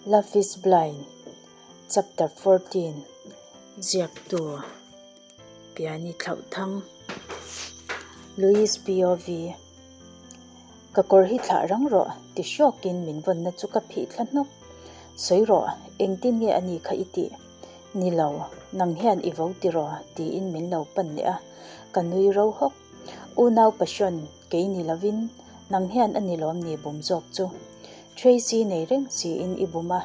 Love is Blind, Chapter 14, Ziaktu, Piani Thlauhthang, Louis POV, Ka kawr hi thlah rang rawh, ti hrawkin min vawnna chu ka phih thla hnawk. Sawi rawh, engtin nge a ni kha i tih? Ni lo, nang hian i vo tiraw? tiin min lo pan leh a, ka nui ro hawk. Unau Passion, kei ni lovin nang hian a ni lawm ni bum zawk chu. Tracy nei reng siin i bum a,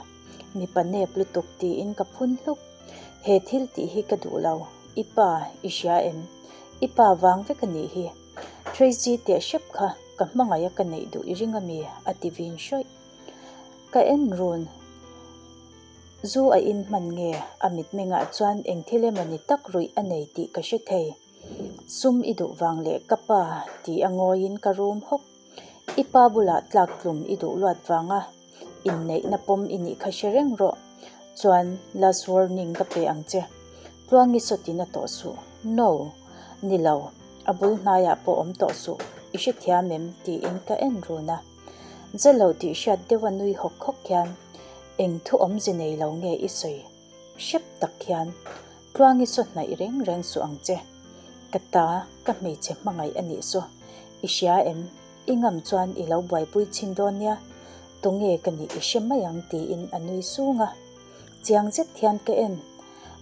mipa nep lutuk tiin ka phun hluk. He thil tih hi ka duh lo, i pa i hria em? I pa vang vek a nih hi. Tracy teh hrep kha ka hmangaih a ka neih duh i ring ami? a ti vin hrawih. Ka en run. Zu a in hman nge? A mitmengah chuan eng thil emaw ni tak ruih a nei tih ka hre thei. Sum i duh vang leh ka pa tih a ngawiin ka rum hawk. I pa bulah tlak tlum i duh luat vanga inneihna pawm i nih kha hre reng rawh. Chuan last warning ka pe ang che. Tluangi sawtin a tawh suh. No. Ni lo. A bul hnaiah pawh awm tawh suh. I hrethiam em? tiin ka en run a. Zalo tih hriat deuha nui hawk hawk hian eng thu awmze nei lo nge i sawi? Hrep tak hian Tluangi saw hnaih reng reng suh ang che. Ka ta, ka hmeichhe hmangaih a nih saw. I hria em? I ngam chuan i lo buaipui chhin dawn nia. Tunge ka nih i hre mai ang tiin a nui sung a. Chiang zet hian ka en.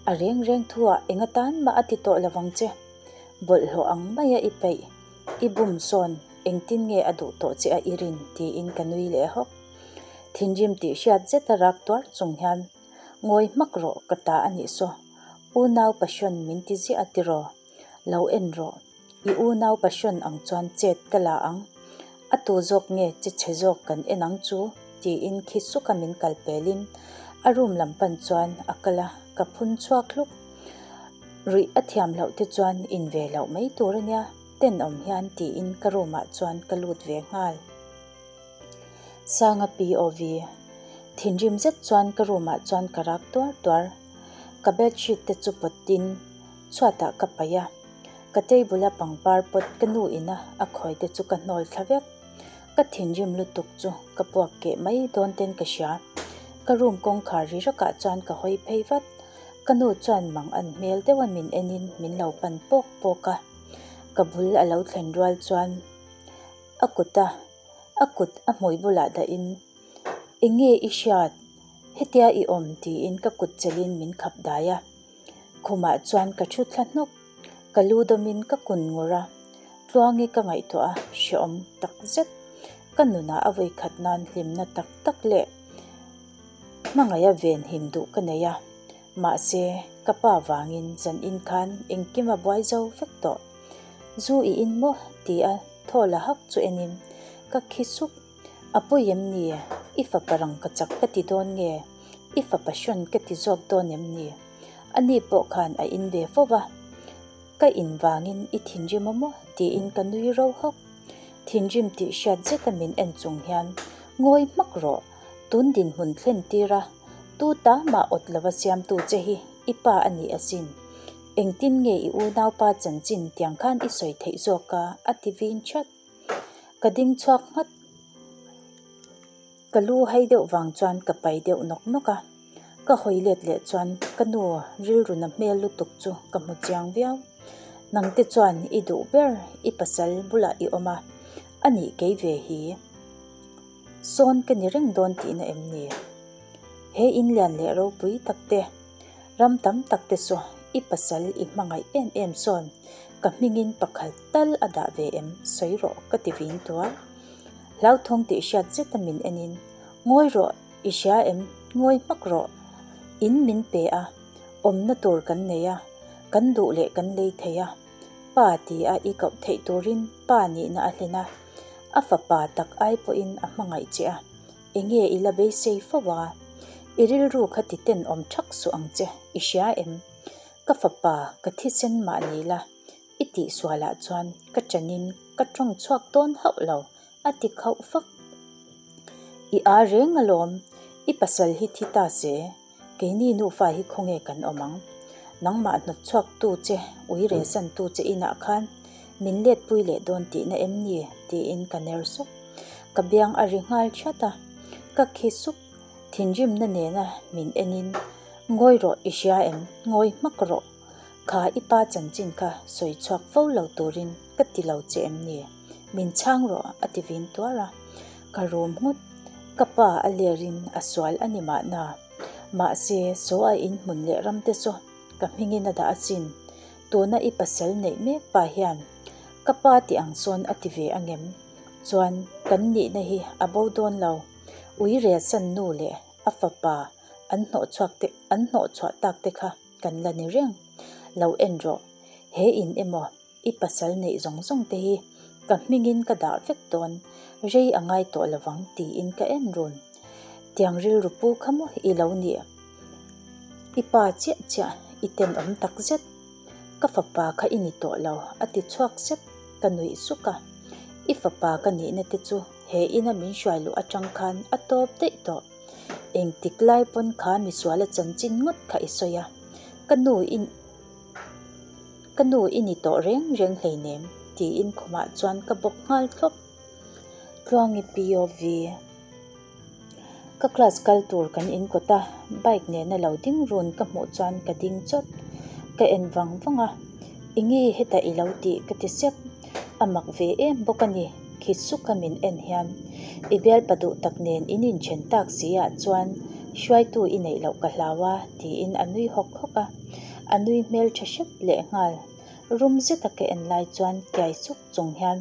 A reng reng thu ah eng atan mah a ti tawh lo vang che. Bawlhhlawh ang maia i peih. I bum sawn engtin nge a duh tawh che a i rin tiin ka nui leh hawk. Thinrim tih hriat zeta rak tuar chung hian Ngawi hmak rawh ka ta a nih saw. Unau passion min ti ziah a tiraw? Lo en rawh. I unau passion ang chuan chet ka la ang. A tu zawk nge che chhe zawk kan en ang chu tiin khi suka min kal pelin a room lam pan chuan a kal a, ka phun chhuak hluk. Ruih a thiam loh te chuan in ve loh mai tur a nia, tenawm hian tiin ka room ah chuan ka lut ve nghal. Sanga POV. Thinrim zet chuan ka room ah chuan ka rak tuar tuar. Ka bedsheet te chu pawtin chhuatah ka paih a, ka table a pangpar pawt ka nu ina a khawi te chu ka hnawl thla vek. Ka thinrim lutuk chu ka puak keh mai dawn ten ka hria. Ka room kawngkhar ri rakah chuan ka hawi phei vat. Ka nu chuan mang an hmel deuha min enin min lo pan pawk pawk a. Ka bul a lo thlen rual chuan a kut a a kut a hmui bulah dahin Eng nge i hriat? Hetia i awm tiin ka kut chelhin min khap dai a. Khumah chuan ka thu thla hnawk. Ka lu dawmin ka kun ngur a. Tluangi ka ngaihtuah a, hreawm tak zet. Ka nunah a vawikhat nan hlimna tak tak leh hmangaih a venhim duh ka nei a. Mahse, ka pa vangin zanin khan engkim a buai zo vek tawh. Zu i in maw? ti a thaw la hak chu enin ka khi sup. A pawi em ni? I fapa rang ka chak ka ti dawn nge? I fapa hrawn ka ti zawk dawn em ni? Ani pawh khan a in ve fo va. Ka in vangin i thinrim a maw? tiin ka nui ro hawk. Thinrim tih hriat zeta min en chung hian ngawi hmak rawh. Tun dinhmun thlen tir a, tu ta mah awt lova siamtu che hi i pa a ni asin. Engtin nge i unaupa chanchin tiang khan i sawi theih zawk a? a ti vin chat. Ka ding chhuak nghat. Ka lu hai deuh vang chuan ka pai deuh nawk nawk a. Ka hawi let leh chuan ka nu rilru na hmel lutuk chu ka hmu chiang viau. Nangte chuan i duh ber i pasal bulah i awm a, a nih kei ve hi. Sawn ka ni reng dawn tihna em ni? He in lian leh ropui tak te, ram tam tak te saw i pasal i hmangaih em em sawn ka hmingin pakhat tal a dah ve em sawi rawh ka ti vin tuar. Hlauthawng tih hriat zeta min enin, Ngawi rawh, i hria em? Ngawi hmak rawh. In min pe a, awmna tur kan nei a, kan duh leh kan lei thei a. Pa ti a i koh theih turin pa nihna a hlen a, a fapa tak ai pawhin a hmangaih che a, enge i la beisei fo a? I rilru kha ti tenawm thak suh ang che, i hria em? Ka fapa ka thisen mah ni la, i tihsualah chuan ka chanin ka tawng chhuak dawn hauh lo, a ti khauh fak. I a reng alawm, i pasal hi thi ta se. Keini nufa hi khawnge kan awm ang? Nangmah hnawt chhuak tu che, ui rehsan tu che inah khan min letpui leh dawn tihna em ni? tiin ka ner sup. Ka biang a ri nghal chat a, ka khi sup. Thinrimna nena min enin, Ngawi rawh i hria em? Ngawi hmak rawh. Kha i pa chanchin kha sawi chhuak fo lo turin ka ti lo che em ni? Min chhang rawh a ti vin tuar a. Ka rum nghut. Ka pa a lerin a sual a ni mahna. Mahse, saw a inhmun leh ramte saw ka hmingin a dah asin. Tuna i pasal neih mek pa hian ka pa tih ang sawn a ti ve angem? Chuan kan nihna hi a bo dawn lo. Ui Relsan nu leh a fapa an hnawhchhuak te an hnawhchhuah tak te kha kan la ni reng. Lo en rawh, he in emaw i pasal neih zawng zawng te hi ka hmingin ka dah vek dawn, rei a ngai tawh lovang tiin ka en run. Tiang rilru pu kha maw i lo nih? I pa chiah chiah i tenawm tak zet. Ka fapa kha i ni tawh lo a ti chhuak sep, ka nuih suk a. I fapa ka nihna te chu he ina min hruai luh atang khan a tawp daih tawh. Engtik lai pawn kha misuala chanchin ngawt kha i sawi a, ka nu i ka nu i ni tawh reng reng hleinem tiin khumah chuan ka bawk nghal thlawp. Tluangi POV. Ka class kal tur kan in kawt a, bike nena lo ding run ka hmuh chuan ka ding chawt. Ka en vang vang a, Enge hetah i lo tih ka ti sep. A mak ve em bawk a ni, khi suka min en hian. I bialpa duh tak nen in inthen tak si ah chuan hruaitu i neih loh ka hlau a tiin a nui hawk hawk a. A nui hmel tha hrep leh nghal. Rum zeta ka en lai chuan kiai suk chung hian,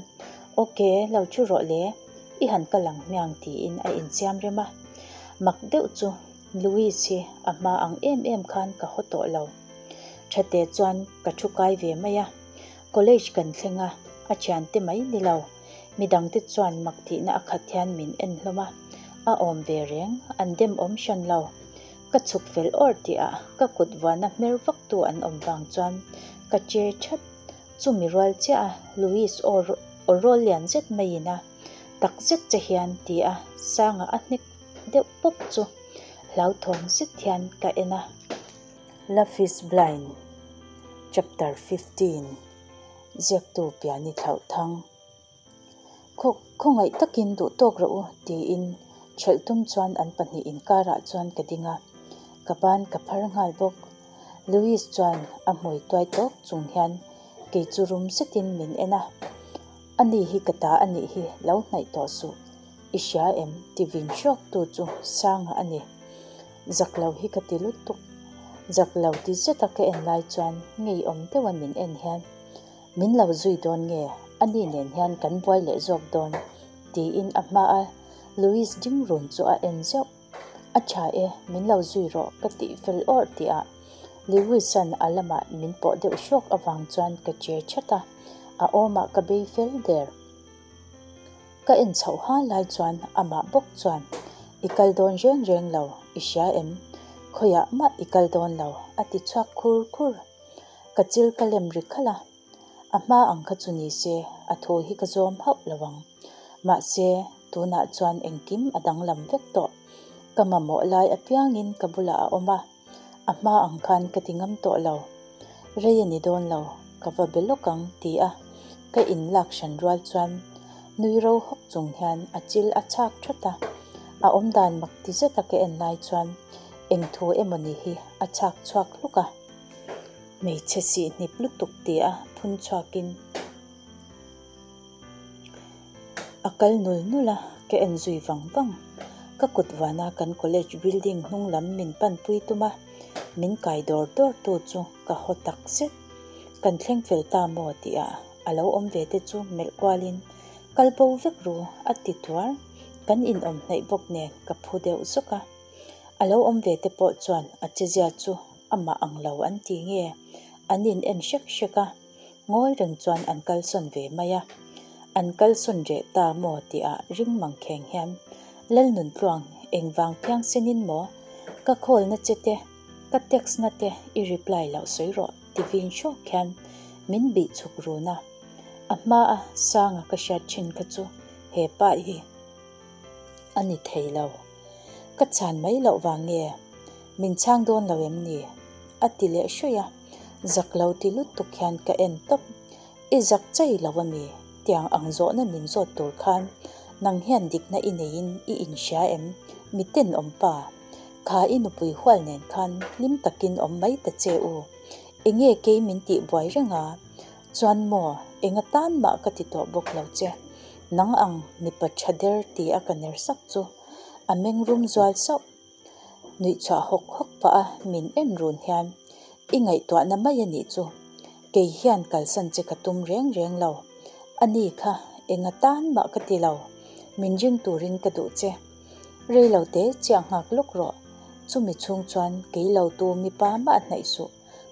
Ok, lo thu rawh le. I han kal ang hmiang tiin a insiam rem a. Mak deuh chu Louis hi a hma ang em em khan ka haw tawh lo. Thate chuan ka thu kai ve mai a. College kan thleng a, a thiante mai ni lo. Midangte chuan mak tihna a khat hian min en hlawm a. A awm ve reng, an dem awm hran lo. Ka chhuk fel awr tihah ka kut vuana hmer vaktu an awm vang chuan ka che that. Chumi rual chiah a Louis aw aw rawl lian zet maiin a tak zet che hian ti a Sanga a hnek deuh pawp chu hlauthawng zet hian ka en a. Love is Blind Chapter 15 Ziaktu Piani Thlauhthang Khaw khawngaih takin duh tawk rawh u tiin ṭhelh tum chuan an pahnih inkarah chuan ka ding a, ka ban ka phar nghal bawk. Louis chuan a hmui tuai tawk chung hian kei chu rum zetin min en a, Ani hi ka ta a nih hi lo hnaih tawh suh, i hria em? ti vin hrawk tu chu Sanga a ni. Zak lo hi ka ti lutuk. Zak lo ti zeta ka en lai chuan ngeiawm deuha min en hian Min lo zui dawn nge? Ani nen hian kan buai leh zawk dawn, tiin a hmaa Louis ding run chu a en zeuh. A tha e, min lo zui rawh ka tih fel awrh tihah Lewis-a'n a lamah min pawh deuh hrawk avang chuan ka che that a, a awmah ka bei fel der. Ka en chhoh ha lai chuan amah bawk chuan, I kal dawn reng reng lo, i hria em? Khawiah mah i kal dawn lo, a ti chhuak khur khur. Ka chil ka lem ri khalh a, a hma ang kha chu ni se a thu hi ka zawm hauh lo ang. Mahse, tunah chuan engkim a danglam vek tawh. Ka mamawh lai apiangin ka bulah a awm a, a hma ang khan ka ti ngam tawh lo. Rei a ni dawn lo, ka va be lawk ang ti a ka inlak hran rual chuan nui ro hawk chung hian a chil a chhak thawt a. A awmdan mak ti zeta ka en lai chuan eng thu emaw ni hi a chhak chhuak hluk a. Hmeichhe sih hnip lutuk ti a phun chhuakin a kal nul nul a, ka en zui vang vang. Ka kut vana kan college building hnung lam min panpui tum a, min kai dawr dawr tu chu ka haw tak zet. Kan thleng fel ta maw tih ah a lo awm ve te chu melh kualin kal bo vek ru a ti tuar. Kan inawm hnaih bawk nen ka phu deuh zawk a. A lo awm ve te pawh chuan a chezia chu amah ang lo an ti nge? An in en hrek hrek a, ngawi reng chuan an kalsawn ve mai a. An kalsawn reh ta maw tihah ring mang kheng hian, Lalnuntluang, engvang phiang senin maw? Ka call na che te, ka text na te i reply loh sawi rawh ti vin hrawk hian min bih chhuk run a. A hma a Sanga ka hriat thin kha chu he pa hi a ni thei lo. Ka chhan mai loh vang nge? Min chhang dawn lo em ni? A ti leh hruih a, zak lo ti lutuk hian ka en tawp. I zak chei lo a mi? Tiang ang zawhna min zawt tur khan nang hian dikna i neiin i inhria em? Mi tenawm pa. Kha i nupui hual nen khan hlim takin awm mai ta che u. Enge kei min tih buai reng a? Chuan maw, enga tan mah ka ti tawh bawk lo che. Nang ang mipa tha der ti a ka ner sak chu a meng rum zual sauh. Nuih chhuah hawk hawk pah a min en run hian i ngaihtuahna mai a nih chu. Kei hian kalsan che ka tum reng reng lo. A ni kha enga tan mah ka ti lo. Min ring turin ka duh che. Rei lo te chiah nghak lawk rawh. Chumi chhung chuan kei lo tu mipa mah hnaih suh.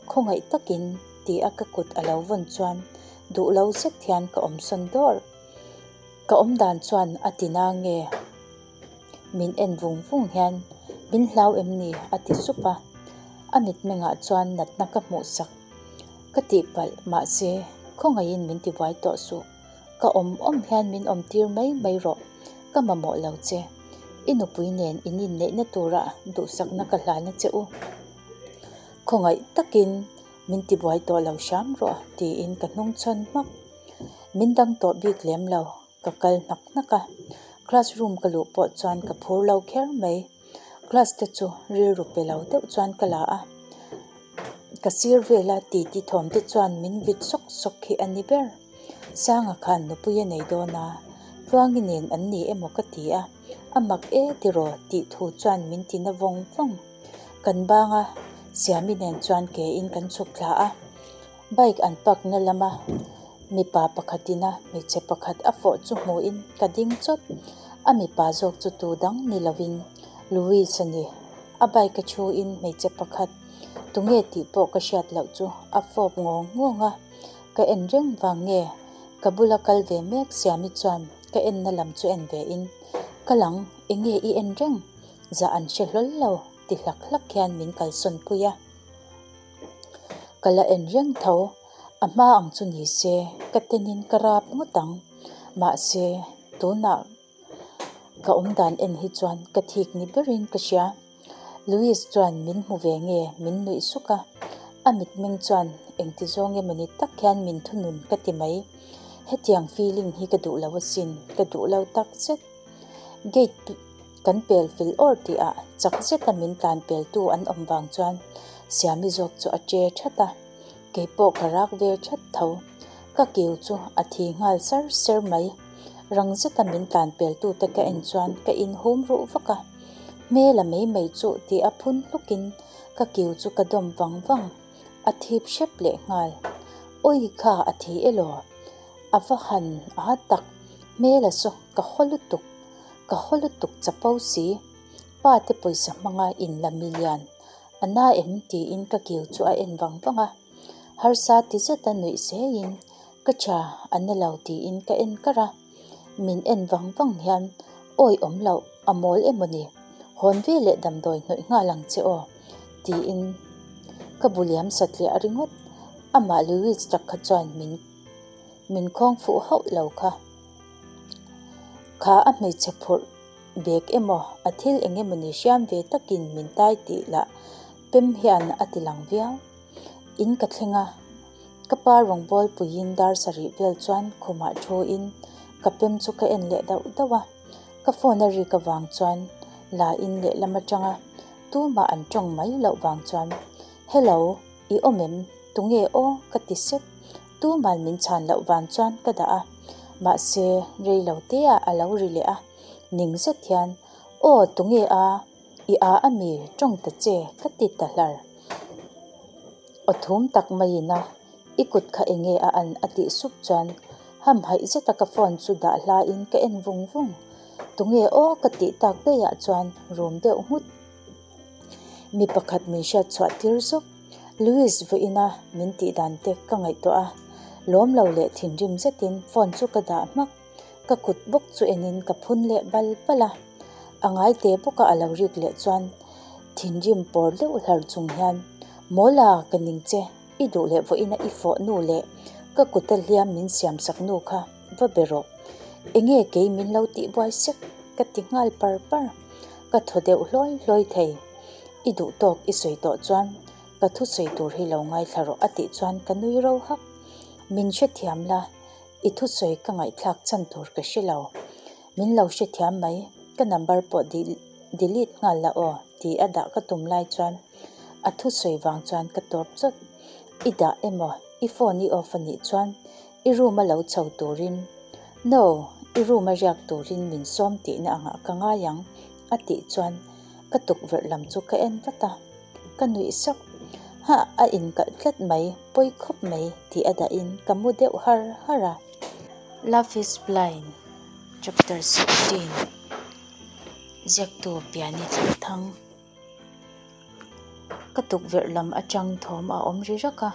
Khawngaih takin ti a ka kut a lo vawn chuan duh lo zet hian ka awm sawn dawrh. Ka awm dan chuan a ti na nge? Min en vung vung hian min hlau em ni? a ti sup a. A mitmengah chuan natna ka hmuh sak. Ka tihpalh mahse khawngaihin min tibuai tawh suh. Ka awm awm hian min awm tir mai mai rawh, ka mamawh lo che. I nupui nen in inneihna tura duhsakna ka hlana che u. Khawngaih takin min tibuai tawh lo hram rawh tiin ka hnung chhawn hmak. Min dang tawh bik lem lo, ka kal hnak hnak a. Classroom ka luh pawh chuan ka phur lo kher mai. Class te chu rilru pe lo deuh chuan ka la a. Ka sir vela titi thawm te chuan min vit sawk sawk hi a ni ber. Sanga khan nupui a nei dawn a, Tluangi nen an ni emaw ka ti a, a mak e tiraw tih thu chuan min ti na vawng vawng. Kan bang a, Siami nen chuan ke in kan chhuk thla a. Bike an park na lama mipa pakhatin a hmeichhe pakhat a fawh chu hmuhin ka ding chawt. A mipa zawk chu tu dang ni lovin Louis a ni. A bike a thuin hmeichhe pakhat tunge tih pawh ka hriat loh chu a fawp ngawng ngawng a. Ka en reng vang nge? Ka bula kal ve mek Siami chuan ka enna lam chu en ve in, Ka lang, enge i en reng? Zah an hre hlawl lo ti hlak hlak hian min kalsawn pui a. Ka la en reng tho, a hma ang chu ni se ka tenin ka rap ngawt ang. Mahse, tunah ka awm dan en hi chuan ka thik ni berin ka hria. Louis chuan min hmu ve nge min nuih suk a, a mitmeng chuan engti zawng emawni tak hian min thunun ka ti mai. Hetiang feeling hi ka duh lo asin, ka duh lo tak zet. Gate kan pel fel awr tih ah chak zeta min tlan pel tu an awm vang chuan Siami zawk chu a che that a, keipawh ka rak ve that tho. Ka kiu chu a thi nghal sar ser mai. Rang zeta min tlan pel tu te ka en chuan ka inhum ruh vak a, hmel a mai mai chuh tih a phun hluk in ka kiu chu ka dawm vang vang, a thip hrep leh nghal. Awi kha a thi elaw? A va han a tak, hmel a saw ka haw lutuk, ka haw lutuk chapo si. Pa te pawisa hmanga in la milian a na em tiin ka kiu chu a en vang vang a. Harsa ti zeta nuih seiin ka tha a na lo tiin ka en kar a. Min en vang vang hian awi awm loh a mawl emaw ni, hawn ve leh damdawi hnawih nghal ang che aw tiin ka bu liam satliah ringawt. Amah Louis tak kha chuan min. Min khawng fuh hauh lo kha. Kha a hmeichhe phurh bek emaw a thil eng emawni hriam ve takin min tai tih lah pem hian a ti lang viau. In ka thleng a, ka pa rawngbâwl puiin dar sarih vel chuan khumah thuin ka pem chu ka en leh dauh dauh a. Ka phone a rik avang chuan la in lehlam atanga tumah an tawng mai loh vang chuan Hello, i awm em? Tunge aw? ka ti sep. Tuman min chhan loh vang chuan ka dah a, mahse rei lo te ah a lo ri leh a, ning zet hian, Aw tunge a, i a a mi tawng ta che ka ti ta hlar. Aw thum tak maiin a, i kut kha enge a an a tih sup chuan hamhaih zeta ka phone chu dah hlain ka en vung vung. Tunge aw ka tih tak daih ah chuan rum deuh nghut. Mi pakhat min hriat chhuah tir zawk. Louis vawiina min tih dan te ka ngaihtuah a, lawm lo leh thinrim zetin phone chu ka dah hmak. Ka kut bawk chu enin ka phun leh bal bal a, a ngai te bawka a lo rik leh chuan thinrim pawr deuh hlar chung hian, Mawla ka ning che, i duh leh vawiina i fawh nu leh ka kuta hliam min siam sak nu kha va be rawh. Enge kei min lo tih buai sek ka ti nghal par par. Ka thaw deuh hlawi hlawi thei. I duh tawk i sawi tawh chuan ka thusawi tur hi lo ngaithla rawh a tih chuan ka nui ro hak. Min hrethiam la, i thusawi ka ngaihthlak chhan tur ka hre lo. Min lo hrethiam mai, ka number pawh delete nghal la aw Ti a dah ka tum lai chuan a thusawi vang chuan ka tawp chawt. I dah emaw i phone i off a nih chuan i room a lo chho turin No, i room a riak turin min sawm tihna angah ka ngai ang a tih chuan ka tukverh lam chu ka en vat a. Ka nuih sak. Hah, a inkalh tlat mai, pawi khawp mai tih a dahin ka mu deuh har har a. Love is Blind Chapter 16 Ziaktu Piani Thlangthang Ka tukverh lam atang thawm a awm ri rak a,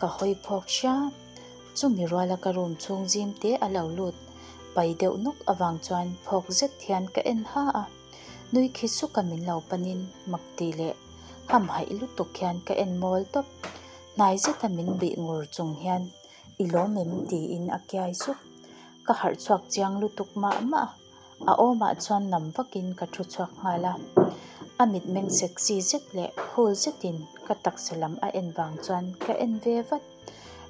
ka hawi phawk hria. Chumi ruala ka room chhung zim te a lo lut pai deuh nawk avang chuan phawk zet hian ka en ha a. Nui khi suka min lo panin mak tih leh hamhaih lutuk hian ka en mawl tawp. Hnai zeta min bih ngur chung hian I lawm em? tiin a kiai sup. Ka harh chhuak chiang lutuk mah mah a, a awmah chuan nam vakin ka thu chhuak nghal a. A mitmeng sexy zet leh cool zetin ka taksa lam a en vang chuan ka en ve vat.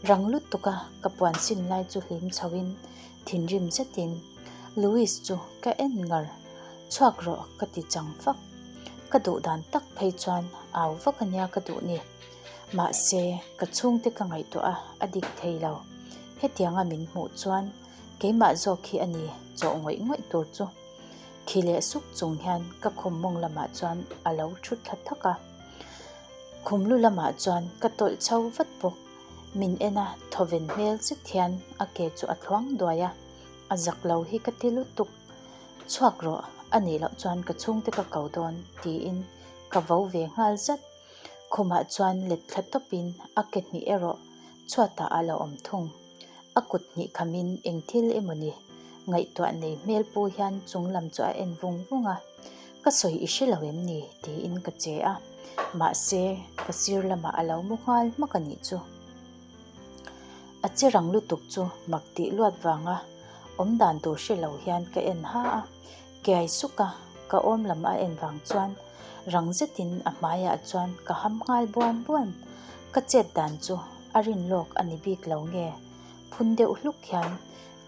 Rang lutuk a ka puan sin lai chu hlim chhoin thinrim zetin Louis chu ka en ngar. Chhuak rawh ka ti chang fak. Ka duh dan tak phei chuan au vak ania ka duh ni. Mahse, ka chhungte ka ngaihtuah a, a dik thei lo. Hetianga min hmuh chuan keimah zawk hi a ni chawh ngawih ngawih tur chu. Khi leh suk chung hian ka khum mawng lamah chuan a lo thu thla thak a. Khum lu lamah chuan ka tawlh chho vat bawk. Min en a, thawven hmel zet hian a ke chu a thluang duai a, a zak lo hi ka ti lutuk. Chhuak rawh, a nih loh chuan ka chhungte ka ko dawn tiin ka vo ve nghal zat. Khumah chuan let thla tawpin a ke hnih erawh chhuatah a la awm thung. A kut hnih khamin eng thil emaw ni ngaihtuah nei hmel pu hian chung lam chu a en vung vung a, Ka sawi i hre lo em ni? tiin ka che a, mahse ka sir lamah a lo mu nghal hmak a nih chu. A che rang lutuk chu mak tih luat vanga awm dan tur hre lo hian ka en ha a, Kiai suk a, ka awm lam a en vang chuan rang zetin a hmaiah chuan ka ham nghal buan buan. Ka chet dan chu a rin lawk a ni bik lo nge? Phun deuh hluk hian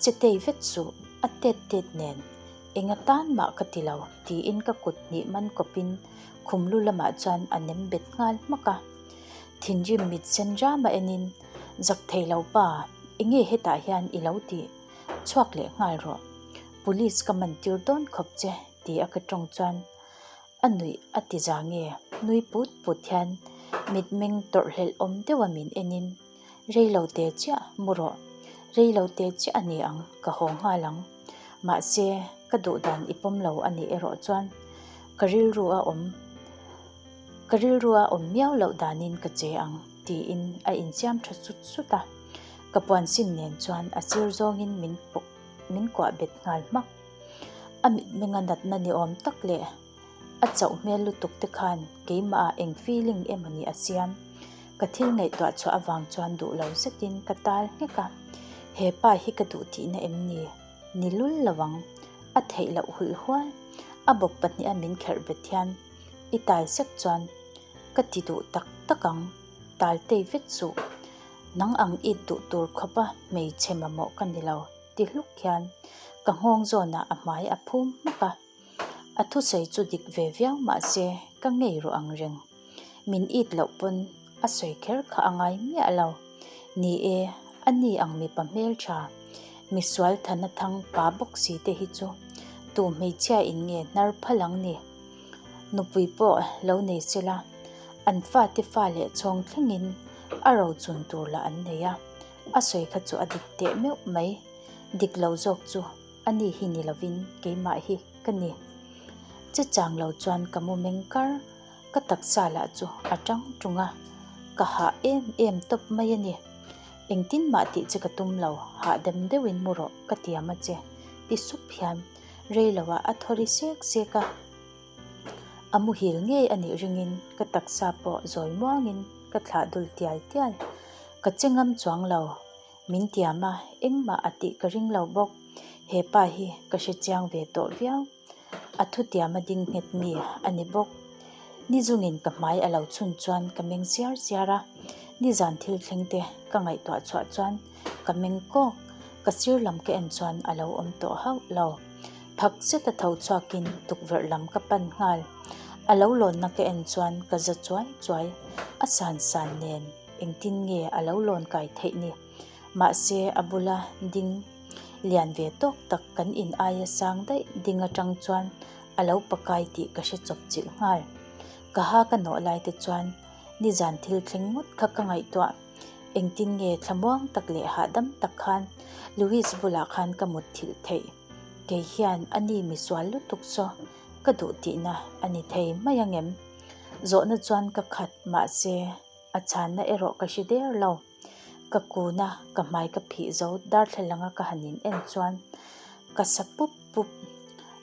che tei vet suh, a tet tet nen enga tan mah ka ti lo tiin ka kut hnih man kawpin khum lu lamah chuan a nem bet nghal hmak a. Thinrim mit sen rama enin, Zak thei lo pa, enge hetah hian i lo tih? Chhuak leh nghal rawh. Police ka man tir dawn khawp che ti a ka tawng chuan a nuih a ti za nge nui put put hian mitmeng tawrhhlelh awm deuh a min en in rei lo te chiah mu rawh rei lo te chiah a ni ang ka haw nghal ang mahse ka duh dan i pawm lo a nih erawh chuan ka rilru a awm ka rilru a awm miau loh danin ka che ang tiin a insiam tha sut sut a ka puan sin nen chuan a sir zawngin min pawh. min kuah bet nghal hmak. A mitmenga natna ni awm tak leh a chauh hmel lutuk te khan keimahah eng feeling emaw ni a siam. Ka thil ngaihtuah chhuah avang chuan duh lo zetin ka tal nghek a, he pa hi ka duh tihna em ni? Ni lul lo ang. A theih loh hulh hual. A bawp pahniha min kherh bet hian i tal sek chuan ka ti duh tak tak ang, tal tei vet suh. Nang ang it duh tur khawpa hmeichhe mamawh ka ni lo ti hluk hian ka nghawng zawnah a hmai a phum hmak a. A thusawi chu dik ve viau mahse ka ngei ru ang reng. Min it loh pawn a sawi kher kha a ngai miah lo. Ni e, a ni ang mipa hmeltha, misual thana thang pa bawk si te hi chu tu hmeichhia in nge hnar phal ang ni? Nupui pawh lo nei sela, an fate fa leh chhawng thlengin a rochun tur lah an nei a, a sawi kha chu a dik teh meuh mai. Dik lo zawk chu a ni hi ni lovin keimah hi ka ni. Che chang lo chuan ka mu meng kar, ka taksa lah chu a tang tung a, ka hah em em tawp mai a ni. Engtin mah tih che ka tum lo, hahdam deuhin mu rawh ka tiam a che, ti sup hian rei loah a thaw ri sek sek a. A muhil ngei a nih ringin ka taksa pawh zawi muangin ka thlah dul tial tial. Ka che ngam chuang lo. Min tiam a, engmah a tih ka ring lo bawk. He pa hi ka hre chiang ve tawh viau. A thutiam a ding nghet mi a ni bawk. Ni zungin ka hmai a lo chhun chuan ka meng siar siar a, nizan thil thleng te ka ngaihtuah chhuah chuan ka meng kawk. Ka sir lam ka en chuan a lo awm tawh hauh lo. Phak zeta tho chhuakin tukverh lam ka pan nghal. A lo lawnna ka en chuan ka za chuai chuai. A san san nen engtin nge a lo lawn kai theih ni? Mahse a bula ding lian ve tawk tak kan in aia sang daih ding atang chuan a lo pakai tih ka hre chawp chilh nghal. Ka ha ka nawh lai te chuan nizan thil thleng ngawt kha ka ngaihtuah. Engtin nge thlamuang tak leh hahdam tak khan Louis bulah khan ka mut thilh theih? Kei hian a ni misual lutuk saw ka duh tihna a ni thei mai angem? Zawhna chuan ka khat mahse a chhanna erawh ka hre der lo. Ka kuna ka hmai ka phih zo darthlalang a ka han in en chuan ka sa pup pup.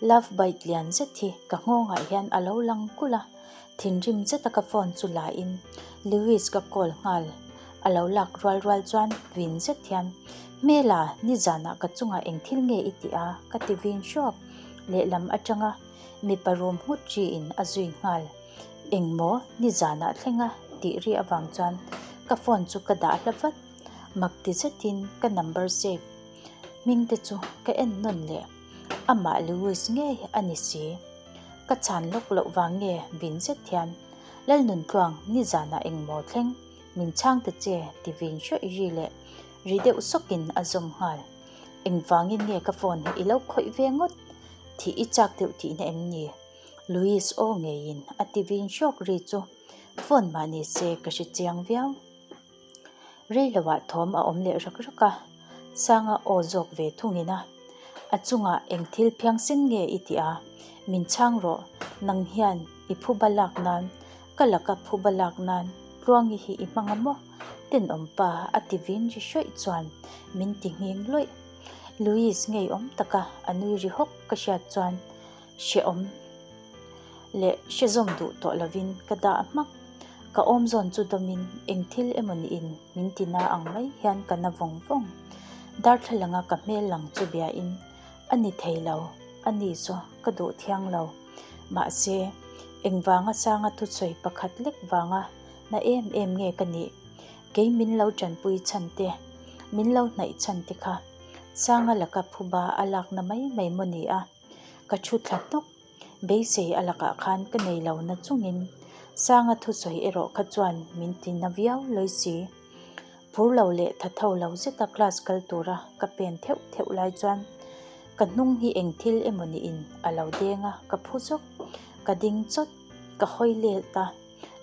Love bite lian zet hi ka nghawngah hian a lo lang kulh a, thinrim zeta ka phone chu la in Lewis ka call nghal. A lo lak rual rual chuan vin zet hian, Hmela, nizanah ka chungah eng thil nge i tih a? ka ti vin hrawk. Lehlam atanga mipa rum nghut ri in a zui nghal. Engmaw nizanah thleng a tih ri avang chuan ka phone chu ka dah hla vat. Mak ti zetin ka number save hming te chu ka en nawn leh. Amah Lewis ngei a ni si. Ka chhan lawk loh vang nge vin zet hian Lalnuntluang nizanah engmaw thleng min chhang ta che ti vin hrawih ri leh ri deuh sawkin a zawm nghal. Engvangin nge ka phone hi i lo khawih ve ngawt? Thih i chak deuh tihna em ni? Louis aw ngeiin a ti vin hrawk ri chu phone mah ni se ka hre chiang viau. Rei loah thawm a awm leh rak rak a, Sanga aw zawk ve thungin a, A chungah eng thil phiangsen nge i tih a? Min chhang rawh, nang hian i phuba lak nan, ka laka phuba lak nan Tluangi hi i hmang a maw? Tenawm pa a ti vin ri hrawih chuan min ti nghing lawih. Louis ngeiawm taka a nui ri hawk ka hriat chuan hrehawm leh hre zawm duh tawh lovin ka dah hmak. Ka awm zawn chu dawmin eng thil emaw niin min ti na ang mai hian ka na vawng vawng. Darthlalanga ka hmel lang chu biain a ni thei lo, a ni saw ka duh thiang lo. Mahse, engvanga sanga thusawi pakhat lek vanga na em em nge ka nih? Kei min lo tanpui chhan te, min lo hnaih chhan te kha Sanga laka phuba a lakna mai mai maw ni a? Ka thu thla hnawk. Beisei a lakah khan ka nei lo na chungin Sanga thusawi erawh kha chuan min ti na viau lawi si. Phur lo leh tha tho lo zeta class kal tura ka pen theuh theuh lai chuan ka hnung hi eng thil emaw niin a lo deng a, ka phu zawk. Ka ding chawt, ka hawi let a,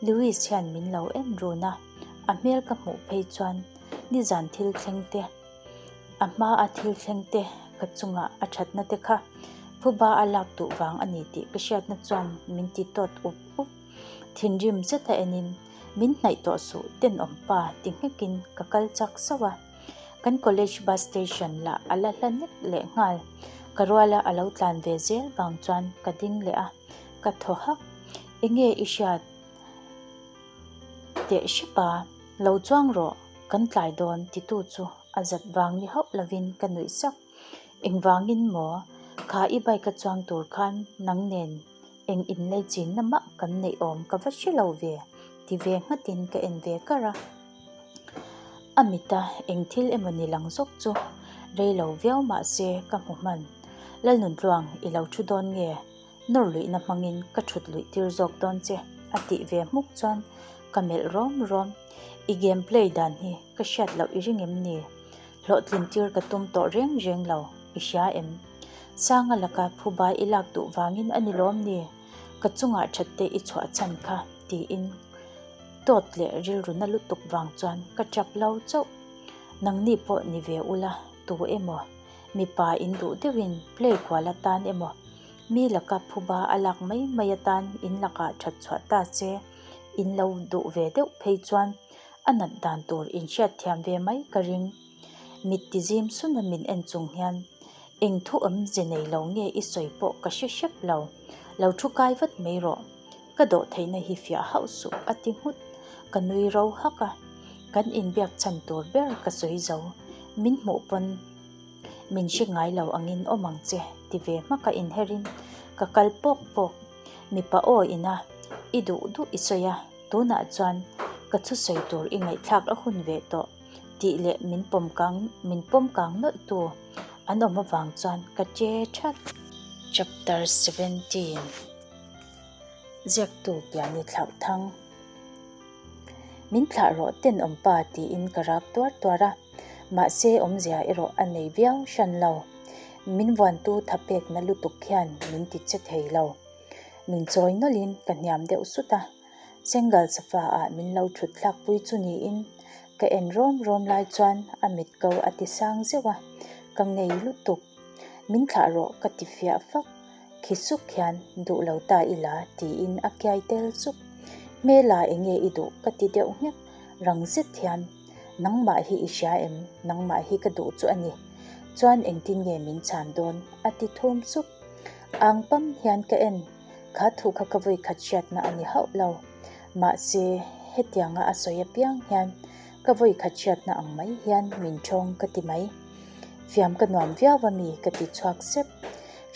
Louis hian min lo en run a, a hmel ka hmuh phei chuan nizan thil thleng te, A hma a thil thleng te ka chungah a thatna te kha phuba a lak duh vang a ni tih ka hriatna chuan min ti tawt up up. Thinrim zeta enin min hnaih tawh suh tenawm pa ti nghekin ka kal chak sauh a. Kan college bus station lah a la hla nek leh nghal. Ka ruala a lo tlan ve zel vang chuan ka ding leh a, ka thaw hak. Enge i hriat? Teh hrep a, lo chuang rawh, kan tlai dawn titu chu a zat vang ni hauh lovin ka nuih sak. Engvangin maw, kha i bike a chuang tur khan nang nen eng inlei chinna mah kan neih awm ka va hre lo ve, ti ve nghatin ka en ve kar a. A mita eng thil emaw ni lang zawk chu rei lo viau mah se ka hmu hman. Lalnuntluang i lo thu dawn nge? Nawr luihna hmangin ka thut luih tir zawk dawn che a tih ve hmuk chuan ka melh rawm rawm. I game play dan hi ka hriat loh i ring em ni? Hlawhtlin tir ka tum tawh reng reng lo, i hria em? Sanga laka phuba i lak duh vangin a ni lawm ni? Ka chungah that te i chhuah chhan kha tiin tawt leh rilru na lutuk vang chuan ka tap lo chauh. Nangni pawh ni ve ula tu emaw mipa in duh deuhin play kual atan emaw Mi laka phuba a lak mai mai atan in lakah that chhuah ta che, in lo duh ve deuh phei chuan a nat dan tur in hriat thiam ve mai ka ring. Mit ti zim suna min en chung hian eng thu awm ze nei lo nge i sawi pawh ka hre hrep lo, lo thu kai vat mai rawh, ka dawh theihna hi fiah hauh suh a ti nghut, ka nui ro hak a, kan inbiak chhan tur ber ka sawi zo, min hmuh pawn. Min hre ngai lo angin awm ang che ti ve hmak a inherin ka kal pawk pawk. Mipa aw ina i duh duh i sawi a, tunah chuan ka thusawi tur i ngaihthlak a hun ve tawh tih leh min pawm kang min pawm kang nawlh tu an awm avang chuan ka che that. Chapter 17. Ziaktu Piani Thlauhthang. Min thlah rawh tenawm pa tiin ka rak tuar tuar a, mahse awmzia erawh a nei viau hran lo. Min vuantu thapekna lutuk hian min ti che thei lo. Min chawi nawlhin ka hniam deuh sut a, Sengal sofa ah min lo thut thlak pui chu niin ka en rawm rawm lai chuan a mit ko a ti sang zeuh a, ka ngei lutuk. Min thlah rawh ka ti fiah fak. Khi suk hian duh lo ta ila tiin a kiai tel chuk. Hmela enge i duh ka ti deuh nghek rang zet hian nangmah hi i hria em nangmah hi ka duh chu a ni. Chuan engtin nge min chhan dawn a ti thum sup. Ang pam hian ka en kha thu kha ka vawikhat hriatna a ni hauh lo. Mahse hetianga a sawi apiang hian ka vawikhat hriatna ang mai hian min thawng ka ti mai. Fiam ka nuam viau a mi ka ti chhuak sep.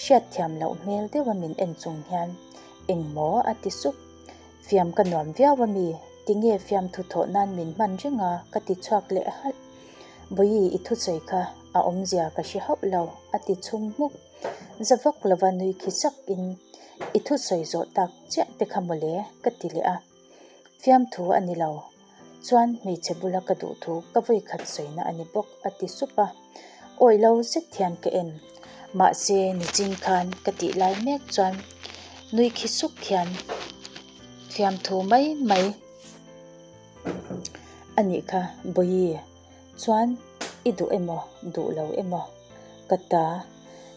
Hriatthiam loh hmel deuha min en chung hian engmaw a ti sup. Fiam ka nuam viau a mi, tinge fiamthu thawh nan min hman reng a ka ti chhuak leh halh. Bawihi i thusawi kha a awmzia ka hre hauh lo a ti chhum hmuk. Za vak lova nui khi sak in i thusawi zawh tak chiah te kha mawle ka ti leh a. Fiamthu a ni lo. Chuan hmeichhe bula ka duh thu ka vawikhat sawina a ni bawk a ti sup a. Awih lo zet hian ka en. Mahse nichin khan ka tih lai mek chuan nui khi suk hian fiamthu mai mai a nih kha Bawihi. Chuan i duh emaw duh lo emaw ka ta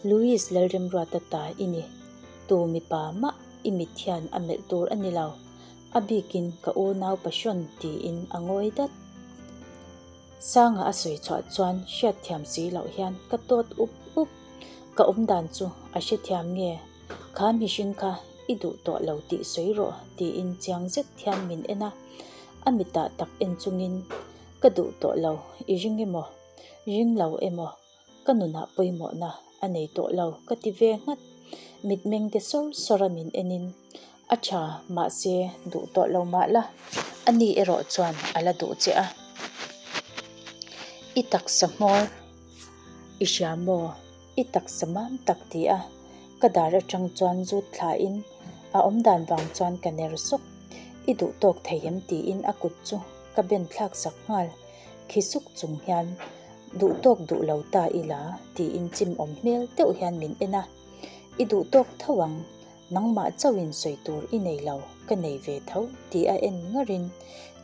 Louis Lalremruata ta i ni. Tu mipa mah i mit hian a melh tur a ni lo. A bikin ka unau passion tiin a ngawi dat. Sanga a sawi chhuah chuan hriatthiam si loh hian ka tawt up up. Ka awmdan chu a hrethiam nge? Kha mihring kha i duh tawh lo tih sawi rawh tiin chiang zet hian min en a. A mitah tak en chungin ka duh tawh lo i ring emaw? Ring lo emaw? Ka nunah pawimawhna a nei tawh lo ka ti ve nghat. Mitmeng te sawr sawr a min enin a tha mahse duh tawh lo mah la, ani erawh chuan a la duh che a. I taksa hmawr i hria maw? I taksa mam tak ti a ka dar atang chuan zut thlain a awmdan vang chuan ka ner sawk. I duh tawk thei em tiin a kut chu ka ben thlak sak nghal. Khi suk chung hian duh tawk duh lo ta ila tiin chim awm hmel deuh hian min en a, I duh tawk tho ang, nangmah chauhin sawi tur i nei lo, ka nei ve tho ti a en ngarin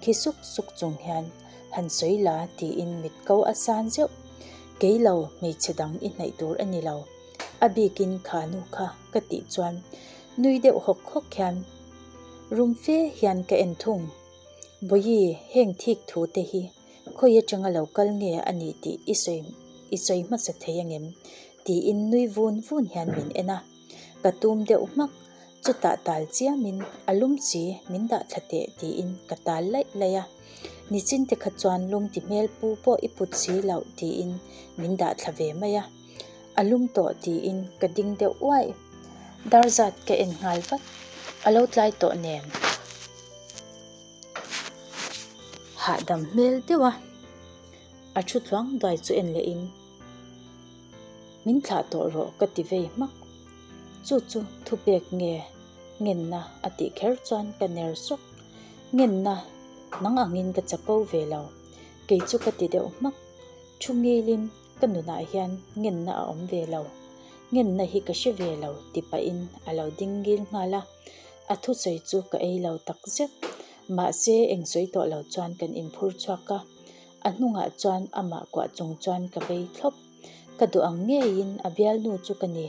khi suk suk chung hian han sawi la tiin mit ko a san zeuh, kei lo hmeichhe dang i hnaih tur a ni lo, a bikin kha nu kha ka tih chuan nui deuh hawk hawk hian rum fe hian ka en thung. Bawihi, heng thik thu te hi khawi atanga lo kal nge a nih tih i sawi i sawi hmasa thei angem? tiin nui vun vun hian min en a. Ka tum deuh hmak, chutah tal chiamin a lum chi min dah thla teh tiin ka tal laih laih a. Nichin te kha chuan lum ti hmel pu pawh i put si loh tiin min dah thla ve mai a. A lum tawh tiin ka ding deuh uaih. Dar zat ka en nghal vat, a lo tlai tawh nen. Hahdam hmel deuh a, a thu tluang duai chu en leh in min thlah tawh rawh ka ti vei hmak. Chu chu thupek nge ngenna a tih kher chuan ka ner sawk. Ngenna nang angin ka chapo ve lo, kei chu ka ti deuh hmak. Thu ngilin ka nunah hian ngenna a awm ve lo, ngenna hi ka hre ve lo ti pahin a lo ding ngil nghal a. A thusawi chu ka ei lo tak zet. Mahse, eng sawi tawh lo chuan kan inphur chhuak a. A hnungah chuan amah kuah chung chuan ka vei thlawp. Ka duh ang ngeiin a bialnu chu ka ni.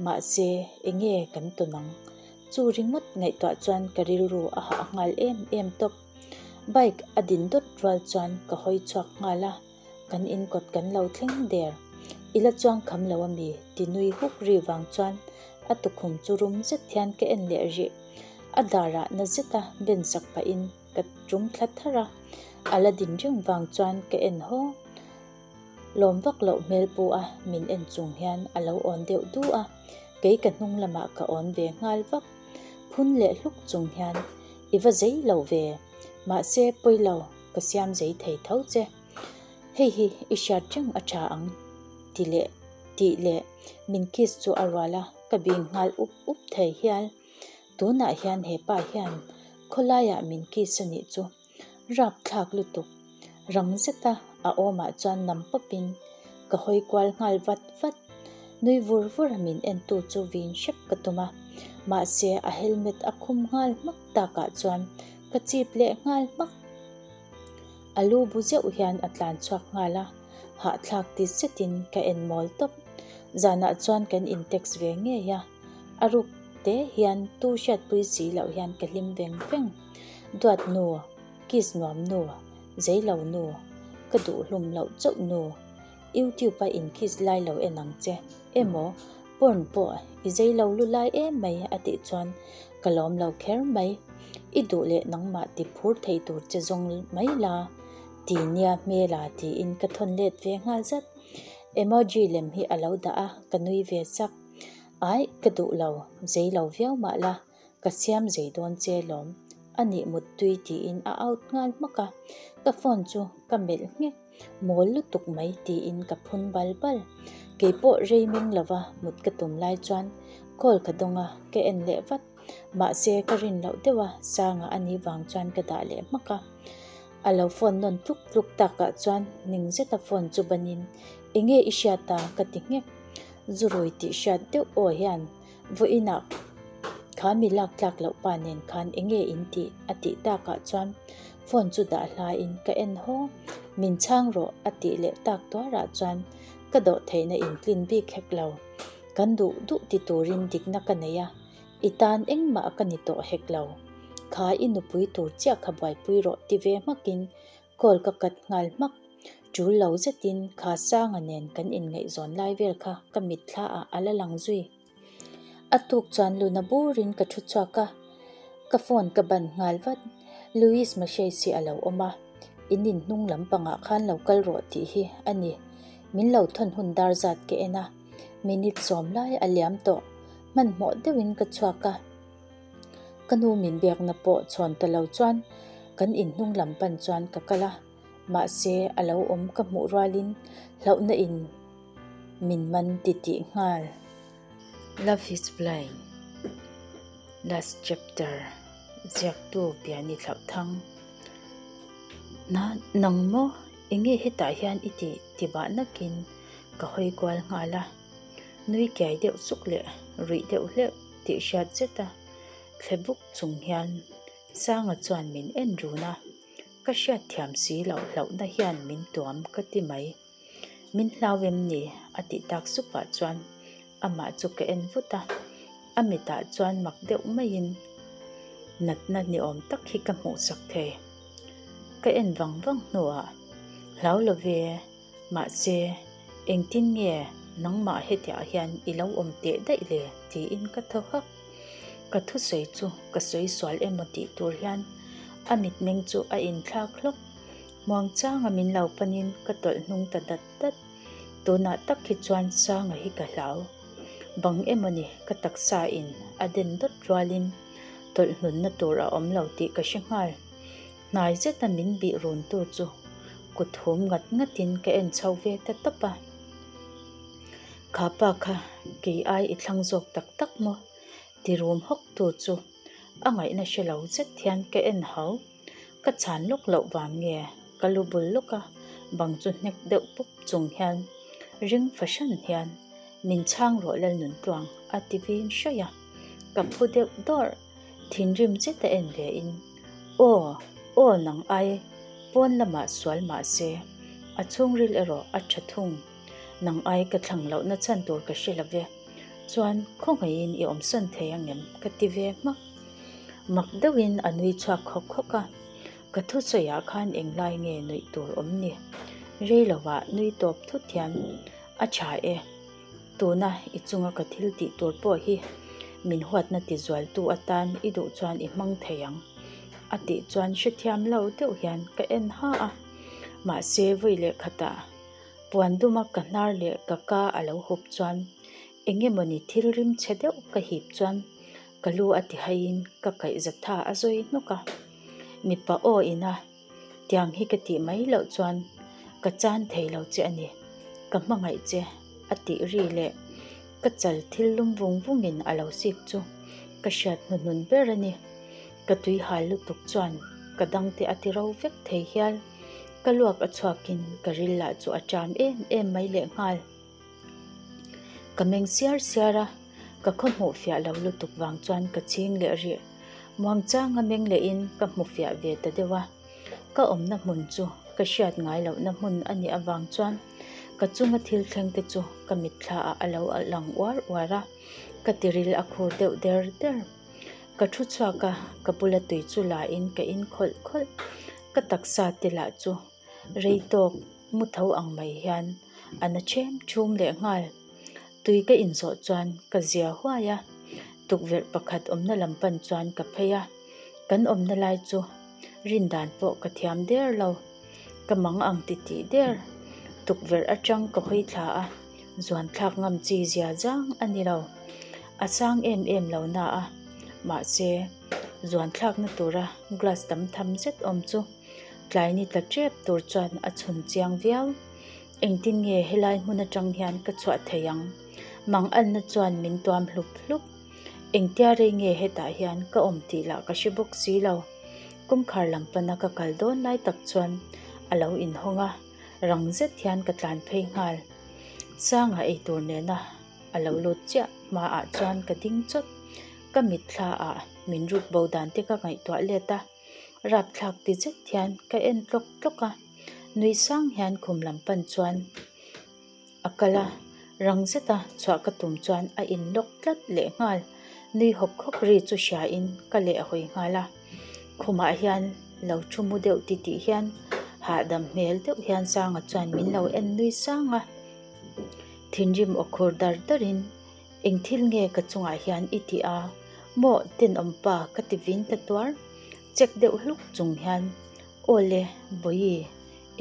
Mahse, enge kan tawn ang? Chu ringawt ngaihtuah chuan ka rilru a hah nghal em em tawp. Bike a din dawt rual chuan ka hawi chhuak nghal a. Kan inkawt kan lo thleng der. I la chuang kham lo ami? ti nui huk ri vang chuan a tukhum chu rum zet hian ka en leh rih. A darah na zeta ben sak pahin ka tum thla tharh a, a la din reng vang chuan ka en haw. Lawm vak loh hmel pu a min en chung hian a lo awn deuh du a, kei ka hnung lamah ka awn ve nghal vak. Phun leh hluk chung hian i va zei lo ve, mahse pawi lo ka siam zei thei tho che. Hei hi i hriat reng a tha ang ti leh tih leh min kiss chu a rual a, ka bing nghal up up thei hial. Tunah hian hepa hian khawlaiah min kiss a nih chu rapthlak lutuk. Rang zeta a awmah chuan nam pawpin ka hawi kual nghal vat vat. Nui vur vur a min entu chu vin hrep ka tum a, mahse a helmet a khum nghal hmak takah chuan ka chip leh nghal hmak. A lu bu zeuh hian a tlan chhuak nghal a, hahthlak ti zetin ka en mawl tawp. Zanah chuan kan in text ve ngei a, a ruk te hian tu hriatpui si loh hian ka hlim veng veng. Duat nu, kiss nuam nu, zei lo nu, ka duh hlum loh chauh nu. YouTube a in kiss lai lo en ang che emaw porn pawh i zei lo lu lai em mai a tih chuan ka lawm lo kher mai. I duh leh nangmah ti phur thei tur che zawng mai la ti nia hmela tiin ka thawn let ve nghal zat. Emoji lem hi a lo dah a ka nui ve sak. Aih ka duh lo zei lo viau mah la Ka siam zei dawn che lawm, a nih muttui tiin a out nghal hmak a, ka phone chu ka melh nghek, mawl lutuk mai tiin ka phun bal bal. Keipawh rei meng lova mut ka tum lai chuan call ka dawng a, ka en leh vat, mahse ka rin loh deuh a Sanga a nih vang chuan ka dah leh hmak a. A lo phone nawn tluk tluk takah chuan ning zeta phone chu banin enge i hriat a ka ti nghek, zurui tih hriat deuh aw hian Vawiinah kha mi lak tlak loh pa nen khan enge in tih? a tih takah chuan phone chu dah hlaiin ka en haw. Min chhang rawh a tih leh tak tuarah chuan ka dawh theihna in tlin bik hek lo. Kan duh duh ti turin dikna ka nei a, i tan engmah ka ni tawh hek lo. Kha i nupui tur chiah kha buaipui rawh ti ve hmakin Call ka cut nghal hmak. Tul lo zetin kha Sanga nen kan inngaihzawn lai vel kha ka mitthla ah a la lang zui. A tuk chuan luna burin ka thu chhuak a, ka phone ka ban nghal vat. Louis Machais hi a lo awm a, in in hnung lampangah khan lo kal rawh tih hi a ni. Min lo thawn hun dar zat ka en a, minute sawm lai a liam tawh. Hmanhmawh deuhin ka chhuak a. Ka nu min biakna pawh chhawn ta lo chuan kan inhnung lam pan chuan ka kal a, mahse a lo awm ka hmuh rualin hlauhna in min man ti tih nghal. Love is blind last chapter ziaktu Piani Thlauhthang Na nang maw enge hetah hian i tih ti bah nakin ka hawi kual nghal a. Nui kiai deuh suk leh ruih deuh hleuh tih hriat zet a, thle buk chung hian Sanga chuan min en run a, ka hriat thiam si loh hlauhna hian min tuam ka ti mai. Min hlau em ni? a tih tak supah chuan amah chu ka en vut a, a mitah chuan mak deuh maiin natna ni awm tak hi ka hmuhsak thei. Ka en vang vang hnuah, Hlau lo ve. Mahse, engtin nge nangmah hetiah hian i lo awm teh daih le? tiin ka thaw hak. Ka thusawi chu ka sawi sual emaw tih tur hian a mitmeng chu a inthlak hlawk. Muangchanga min lo panin ka tawlh hnung ta dat dat. Tunah tak hi chuan Sanga hi ka hlau. Bang emawni ka taksa in a den dawt rualin tawlh hnunna tur a awm lo tih ka hre nghal. Hnai zeta min bih runtu chu kut hum ngat ngatin ka en chho ve ta tawp a. Kha pa kha kei ai i thlang zawk tak tak maw? ti rum hawk tu chu a ngaihna hre lo zet hian ka en hau. Ka chhan lawk loh vang nge ka lu bul lawk a bang chu hnek deuh pup chung hian ring fahran hian min chhang rawh Lalnuntluang a ti vin hraih a. Ka phu deuh dawrh. Thinrim zeta en ve in, Aw, aw nang ai, pawn lamah sual mah se, a chhungril erawh a tha thung. Nang ai ka thlang lohna chhan tur ka hre lo ve. Chuan khawngaihin i awmsawn thei angem? ka ti ve hmak. Mak deuhin a nui chhuak khawk khawk a, ka thusawiah khan englai nge nuih tur awm ni? Rei lovah nui tawp thut hian a tha e. Tuna i chunga ka thil tih tur pawh hi min huatna ti zualtu atan i duh chuan i hmang thei ang, a tih chuan hrethiam lo deuh hian ka en ha a. Mahse vawi leh khatah puan duma ka hnar leh ka ka a lo hup chuan eng emawni thil rim chhe deuh ka hip chuan ka lu a ti haiin ka kaihza tha a zawi hnawk a. Mipa aw ina Tiang hi ka tih mai loh chuan ka chan thei lo che a ni, ka hmangaih che a tih ri leh ka chal thil lum vung vungin a lo sik chu ka hriat hnuhnun ber a ni. Ka tui hal lutuk chuan ka dangte a ti ro vek thei hial. Ka luak a chhuakin ka ril lah chu a ṭam em em mai lehnghal. Ka meng siar siar a, ka khaw hmuh fiah lo lutuk vang chuan ka chhing leh rih. Muangchanga meng lehin ka hmu fiah ve ta deuh a. Ka awmna hmun chu ka hriat ngai lohna hmun a nih avang chuan ka chunga thil thleng te chu ka mitthla ah a lo lang uar uar a, ka tiril a khur deuh der der. Ka thu chhuak a, ka bula tui chu la in ka in khawlh khawlh. Ka taksa te lah chu rei tawk mu tho ang mai hian a na ṭhem ṭhum leh nghal. Tui ka inzawh chuan ka zia huai a, tukverh pakhat awmna lam pan chuan ka phei a, kan awmna lai chu rin dan pawh ka thiam der lo. Ka mang ang ti tih der. Tukverh atang ka hawi thla a, zuan thlak ngam chi zia zang a ni lo. A sang em em lo na a, mahse zuan thlakna tura glass tam tham zet awm chu tlai ni tla tep tur chuan a chhun chiang viau. Engtin nge helai hmun atang hian ka chhuah thei ang? Mang anna chuan min tuam hlup hlup. Engtia rei nge hetah hian ka awm tih lah ka hre bawk si lo. Kawngkhar lam pana ka kal dawn lai tak chuan a lo inhawng a, rang zet hian ka tlan phei nghal. Sanga eitur nena a lo lut chiah hmaah chuan ka ding chawt. Ka mitthla ah min ruk bo dan te ka ngaihtuah let a, rapthlak ti zet hian ka en tlawk tlawk a, nui sang hian khum lam pan chuan A kal a, rang zeta chhuah ka tum chuan a in lawk tlat leh nghal. Nui hawk hawk ri chu hria in ka leh a hawi nghal a. Khumah hian lo thu mu deuh ti tih hian hahdam hmel deuh hian Sanga chuan min lo en nui sang a. Thinrim aw khur dar dar in eng thil nge ka chungah hian i tih a maw tenawm pa ka ti vin ta tuar. Check deuh hluk chung hian aw le Bawihi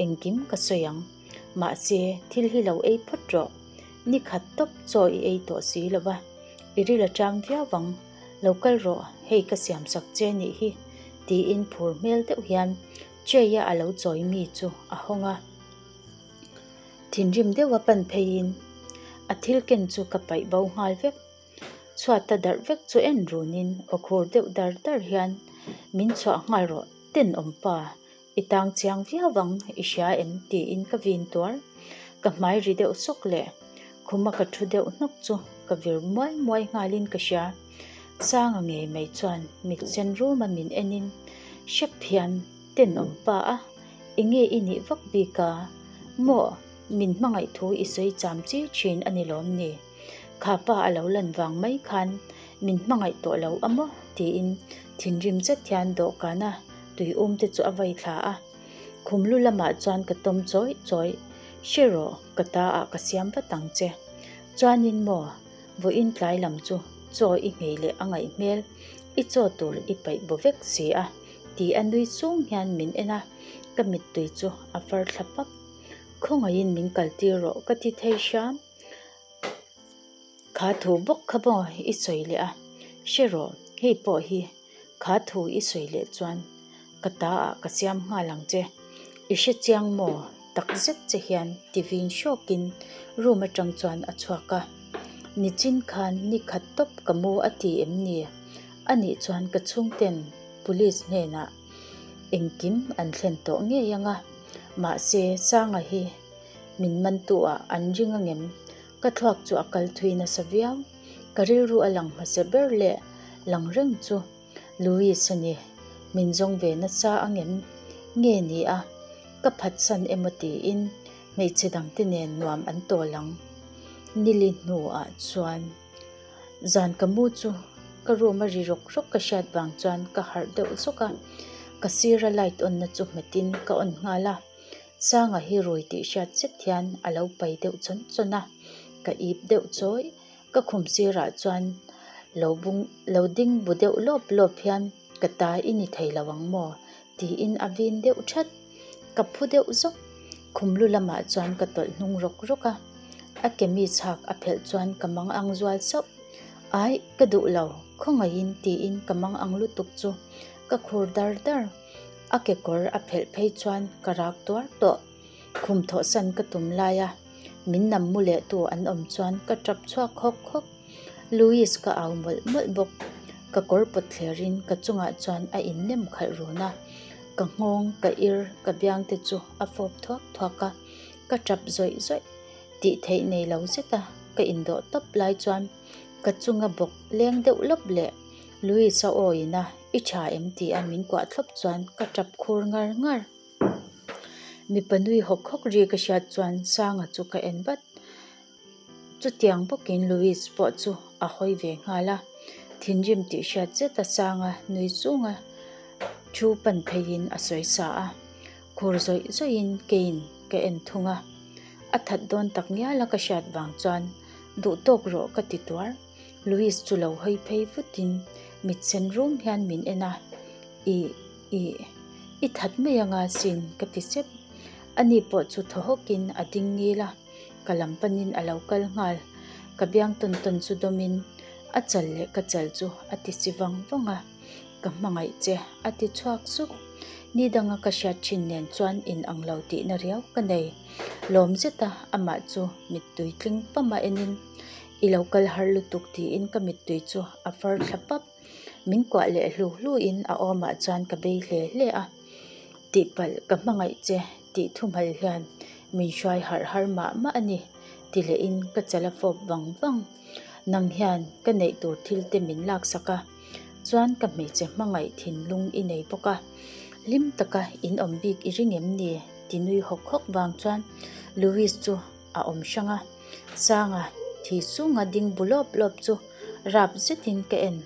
engkim ka sawi ang. Mahse, thil hi lo ei phawt rawh. Ni khat tawp chaw i ei tawh si lo va, i ril a ṭam viau vang. Lo kal rawh, hei ka siam sak che nih hi, tiin phur hmel deuh hian tray-a a lo chawi mi chu a hawng a. Thinrim deuha pan pheiin a thil ken chu ka paih bo nghal vek. Chhuat a darh vek chu en runin aw khur deuh dar dar hian min chhuah nghal rawh, tenawm pa. I tang chiang viau ang, i hria em? tiin ka vin tuar. Ka hmai ri deuh sawk leh khuma ka thu deuh hnawk chu ka vir muai muai nghalin ka hria. Sanga ngei mai chuan mit sen ruma min enin hrep hian tenawm pa a, enge i nih vak bik a? Maw, min hmangaih thu i sawi cham chi thin a ni lawm ni? Kha pa a lo lan vang mai khan min hmangaih tawh lo a maw? tiin thinrim zet hian dawhkana tui um te chu a vai thla a. Khum lu lamah chuan ka tawm chawih chawih, Hre rawh, ka ta ah ka siam vat ang che. Chuanin maw, vawiin tlai lam chu chaw i nghei leh a ngaih hmel, i chaw tur i paih baw vek si a, ti a nui chung hian min en a, ka mittui chu a far thla pap. Khawngaihin min kaltir rawh ka ti thei hram. Kha thu bawk kha maw i sawi leh a, hre rawh, hei pawh hi kha thu i sawi leh chuan ka ta ah ka siam nghal ang che. I hre chiang maw? Tak zet che hian ti vin hrawkin room atang chuan a chhuak a. Nichin khan ni khat tawp ka mu a ti em ni? Anih chuan ka chhungten police hnenah engkim an thlen tawh ngei ang a, mahse Sanga hi Min mantu ah an ring angem? Ka thluak chu a kal thui nasa viau. Ka rilru a lang hmasa ber leh lang reng chu Louis a ni. Min zawng ve nasa angem? Nge ni a, ka phatsan emaw tiin hmeichhe dangte nen nuam an tawl ang. Nili hnuah chuan zan ka mu chu ka room a ri rawk rawk ka hriat vang chuan ka harh deuh zawk a, ka sira light on na chu hmetin ka on nghal a. Sanga hi rui tih hriat zet hian a lo pai deuh chawn chawn a, ka ip deuh chawi. Ka khum sirah chuan lo bung lo ding bu deuh lawp lawp hian ka ta i ni thei lo ang maw? tiin a vin deuh that. Ka phu deuh zawk. Khum lu lamah chuan ka tawlh hnung rawk rawk a, a ke mi chhak a phelh chuan ka mang ang zual sauh. Aih, ka duh lo, khawngaihin tiin ka mang ang lutuk chu ka khur dar dar. A kekawr a phelh phei chuan ka rak tuar tawh. Khum thawhsan ka tum lai a, min nam mu leh tu an awm chuan ka tap chhuak hawk hawk. Louis ka au mawlh mawlh bawk. Ka kawr pawt thlerin ka chungah chuan a innem khalh run a, ka nghawng, ka ir, ka biang te chu a fawp thuak thuak a, ka tap zawih zawih. Tih theih nei lo zeta ka indawh tawp lai chuan ka chunga bawk leng deuh lawp leh Louis-a aw ina i tha em tia min kuah thlawp chuan ka tap khur ngar ngar. Mipa nui hawk hawk ri ka hriat chuan Sanga chu ka en vat. Chutiang bawkin Louis pawh chu a hawi ve nghal a, thinrim tih hriat zeta Sanga nui chunga thu pan pheiin a sawi sa a, khur zawih zawihin keiin ka en thung a. A that dawn tak ngiala ka hriat vang chuan duh tawk rawh ka ti tuar. Louis chu lo hawi phei vutin mit sen rum hian min en a, Ih, ih, i that mai anga sin ka ti sep. Ani pawh chu thaw hawkin a ding ngil a. Ka lam panin a lo kal nghal. Ka biang tawn tawn chu dawmin a chal leh ka chal chu a ti si vang vang a, Ka hmangaih che a ti chhuak sup. Ni danga ka hriat thin nen chuan in ang lo tihna riau ka nei. Lawm zeta amah chu mittui tling pama enin I lo kal har lutuk tiin ka mittui chu a far thla pap. Min kuah leh hlu hluin a awmah chuan ka bei hle hle a. Tihpalh ka hmangaih che tih thuhmal hian min hruai harh har mah mah a ni ti lehin ka chal a fawp vang vang. Nang hian ka neih tur thil te min laksak a, chuan ka hmeichhe hmangaih thinlung i nei bawk a. Hlim taka in awm bik i ring em ni? ti nui hawk hawk vang chuan Louis chu a awm hrang a. Sanga thi chunga ding bu lawp lawp chu rap zetin ka en.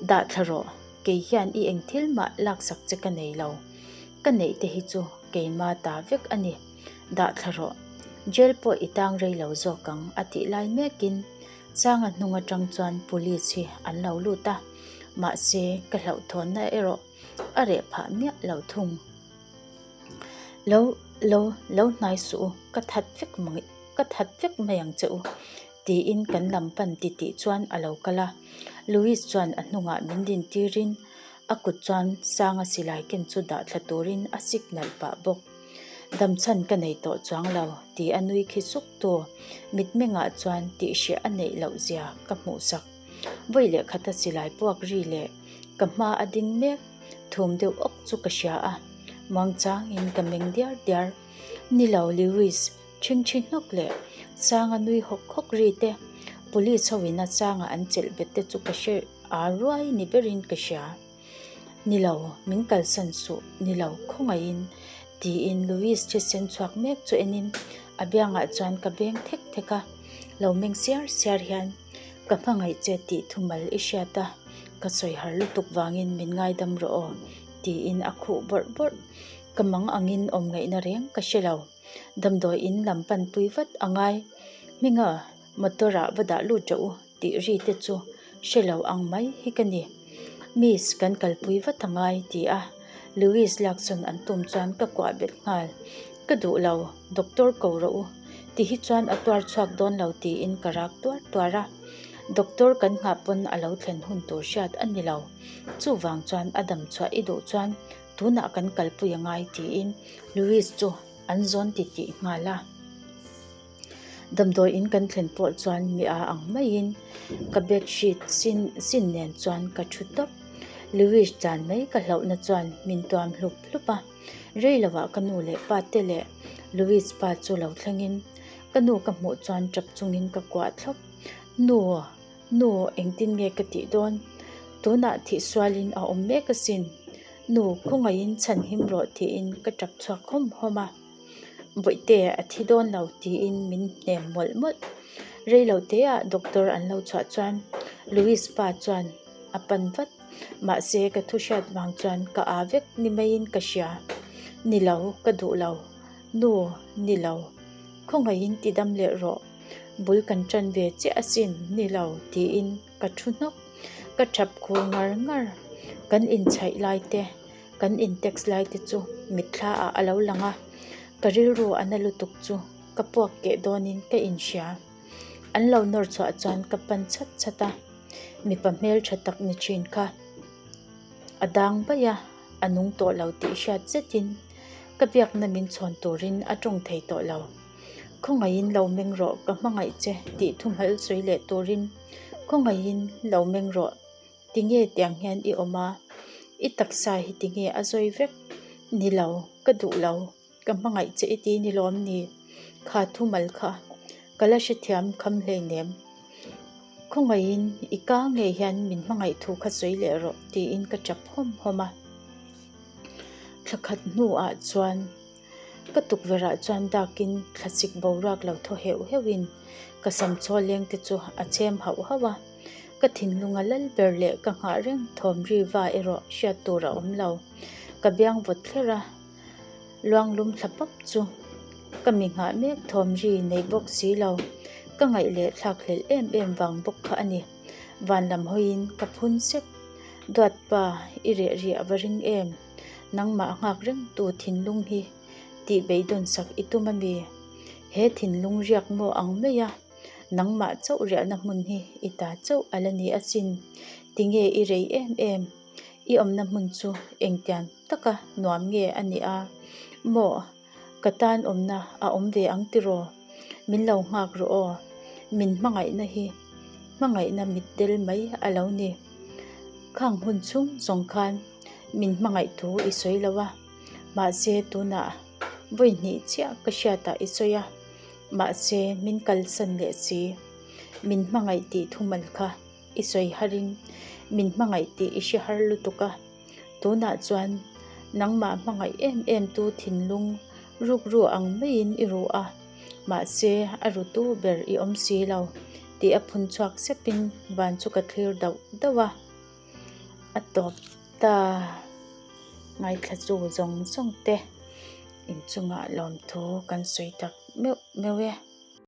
Dah thla rawh, kei hian i eng thil mah laksak che ka nei lo. Ka neih te hi chu keima ta vek a ni. Dah thla rawh, jail pawh i tang rei lo zawk ang a tih lai mekin Sanga hnung atang chuan police hi an lo lut a, mahse ka hlauhthawnna erawh a reh phah miah lo thung. Lo, lo, lo hnai suh u, ka that vek mai, ka that vek mai ang che u. Tiin kan lam pan titih chuan a lo kal a, Louis chuan a hnungah min din tirin a kut chuan Sanga silai ken chu dah thla turin a signal pah bawk. Damchhan ka nei tawh chuang lo ti a nui khi suk tu mitmengah chuan tihhreh a neih loh zia ka hmuhsak. Vawi leh khata silai puak ri leh ka hma a ding mek thum deuh awk chu ka hria a, muangchangin ka meng diar diar. Ni lo Louis. Ṭhingṭhi hnawk leh Sanga nui hawk hawk ri te, Police ho in a Sanga an chelh bet te chu ka hre aa ruai ni berin ka hria. Ni lo, min kalsan suh, ni lo, khawngaihin, tiin Louis thisen chhuak mek chu enin a biangah chuan ka beng thek thek a, lo meng siar siar hian ka hmangaih che tih thumal i hriat a, ka sawi har lutuk vangin min ngaidam rawh aw, tiin a khuh bawrh bawrh. Ka mang angin awm ngaihna reng ka hre lo. Damdawi in lam pan pui vat a ngai. Hminga motor ah va dah lut rawh u tih ri te chu hre lo ang mai hi ka ni. Miss kan kalpui vat a ngai ti a Louis laksawn an tum chuan ka kuah bet nghal. Ka duh lo, doctor ko rawh u ti hi chuan a tuar chhuak dawn lo tiin ka rak tuar tuar a. Doctor kan nghah pawn a lo thlen hun tur hriat a ni lo. Chuvang chuan a dam chhuah i duh chuan Tunah kan kalpui a ngai tiin Louis chu an zawn titih nghal a. Damdawi in kan thlen pawh chuan mi a ang maiin ka bed sheet sin sin nen chuan ka thu tawp. Louis dan mai ka hlauhna chuan min tuam hlup hlup a. Rei lovah ka nu leh pa te leh Louis pa chu lo thlengin ka nu ka hmuh chuan tap chungin ka kuah thlawp. Nu! Nu, engtin nge ka tih dawn? Tunah thih sualin a awm mek asin. Nu, khawngaihin chhan him rawh tiin ka tap chhuak hawm hawm a. Bawihte, a thi dawn lo tiin min hnem mawlh mawlh. Rei lo teah doctor an lo chhuah chuan Louis pa chuan a pan vat. Mahse, ka thu hriat vang chuan ka aa vek ni maiin ka hria. Ni lo, ka duh lo. Nu, ni lo. Khawngaihin ti dam leh rawh. Bul kan ṭan ve chiah asin, ni lo, tiin ka thu hnawk. Ka ṭhap khur ngar ngar. Kan inchhaih lai te, kan in text lai te chu mitthla ah a lo lang a. Ka rilru a na lutuk chu ka puak keh dawnin ka inhria. An lo nawr chhuah chuan ka pan chhat chhat a, mipa hmelṭha tak ni ṭhin kha a dang baih a, a nung tawh lo tih hriat zetin ka biakna min chhawn turin a ṭawng thei tawh lo. Khawngaihin lo meng rawh ka hmangaih che tih thuhmal sawi leh turin Khawngaihin lo meng rawh. Tinge tiang hian i awm a? I taksa hi tinge a zawi vek? Ni lo, ka duh lo, ka hmangaih che i ti ni lawm ni? Kha thumal kha ka la hrethiam kham hleinem. Khawngaihin i ka ngei hian min hmangaih thu kha sawi leh rawh tiin ka tap hawm hawm a. Thla khat hnuah chuan Ka tukverhah chuan dakin thlasik boruak lo thaw heuh heuhin ka sam chaw leng te chu a chhem hauh hauh a. Ka thinlunga lal ber leh ka nghah reng thawm ri va erawh hriat tur a awm lo. Ka biang vawt thler a, luang lum thla pawp chu ka mi nghah mek thawm ri nei bawk si lo. Ka ngaih leh thlak hlelh em em vang bawk kha a ni. Van lam hawiin ka phun sek. Duatpa, i reh rih a va ring em? Nangmah nghak reng tu thinlung hi tih beidawn sak i tum a mi? He thinlung riak maw ang mai a, nangmah chauh riahna hmun hi i ta chauh a la ni asin. Tinge i rei em em? I awmna hmun chu engtiang taka nuam nge a nih a? Maw? Ka tan awmna a awm ve ang tiraw? Min lo nghak rawh aw. Min hmangaihna hi hmangaihna mitdel mai a lo ni. Khang hun chhung zawng khan min hmangaih thu i sawi lo a, mahse tunah vawi hnih chiah ka hriatah i sawi a, mahse min kalsan leh si. Min hmangaih tih thumal kha i sawi harin min hmangaih tih i hre har lutuk a. Tunah chuan nangmah hmangaih em em tu thinlung rukru ang maiin i ru a, mahse a rutu ber i awm si lo tih a phun chhuak sepin van chu ka thlir dauh dauh a, a tawp ta. Ngaithla chu zawng zawng te inchungah lawmthu kan sawi tak meuh meuh e.